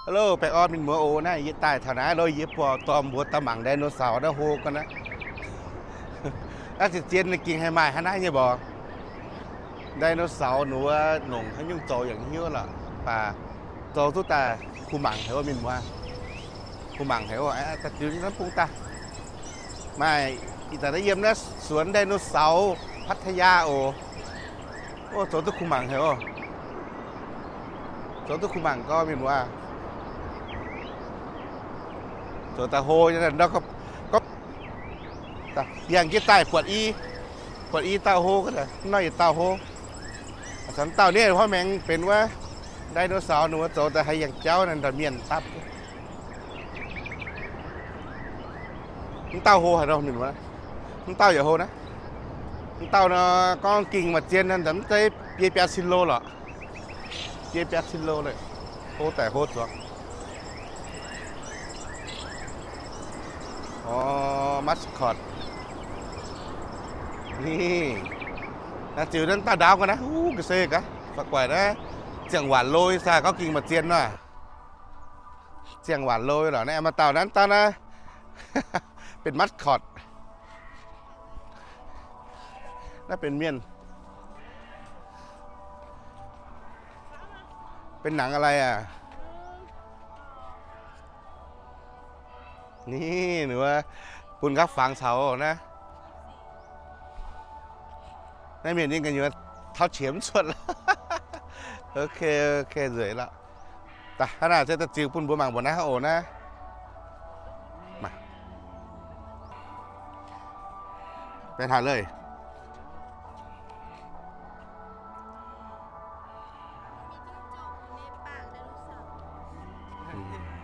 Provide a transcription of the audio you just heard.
Hello, baengh orn mienh muoz oc. Naaiv yie daaih taux naaiv lo, yie buatc dorh mbuo daaih mangc ไดโนเสาร์ naaiv hlo ga'naaiv. Naaiv zien-zien ninh gengh haih maaih hnangv naaiv nyei mborqc. ไดโนเสาร์ ninh wuov nongc haaix nyungc zoux yaac hiuv lorqc, mv baac zoux duqv daaih kuh mangc haic oc mienh muoz. Kuh mangc haic oc. Daaih ziux naaiv bung daaih. Maaih ih zanc naaiv yiem naaiv สวนไดโนเสาร์ Pattaya oc. Oc, zoux duqv kuh mangc haic oc. Zoux duqv kuh mangc gorqv mienh muoz. Zoux daaih hlo nyei, gorngv yangh jienv daaih buatc i, buatc i dauh hlo, hnoi yietc dauh hlo. Caux dauh nienh hnoi maengx benx wuov ไดโนเสาร์ ninh wuov zoux daaih haiz yangh jauv naaiv ndau mienh dapv. Mv dauh hlo haic nor mienh muoz. Mv dauh yaac hlo naaiv. Mv dauh nor gorngv ging maaih zien naaiv, mv zeiz biei biaa cin lo lorqc. Biei biaa cin lo leiz, hlo daic hlo zuangx. Orv, mascot. Naaiv ziux naaiv dauh ndaauv ga'naaiv, huv, ga'sie gaax, faqv guaic naaiv, ziangh waanc lo nyei, gorngv ging maaih zien nor. Ziangh waanc lo lorqc. Naaiv maaih dauh naaiv, dauh naaiv benx mascot. Naaiv benx mienh. Benx หนังอะไรอ่ะ? Ninh, ninh wuov bun nqaapv fangx caux naaiv. Naaiv mienh ninh ganh nyuoz taux qiex mv cuotv. Ok, ok, nzueic lorqc. Daaih hnangv naaiv se daaih ziux bun mbuo mangc mbuo naaiv oc naaiv. ไปถ่ายเลย อืม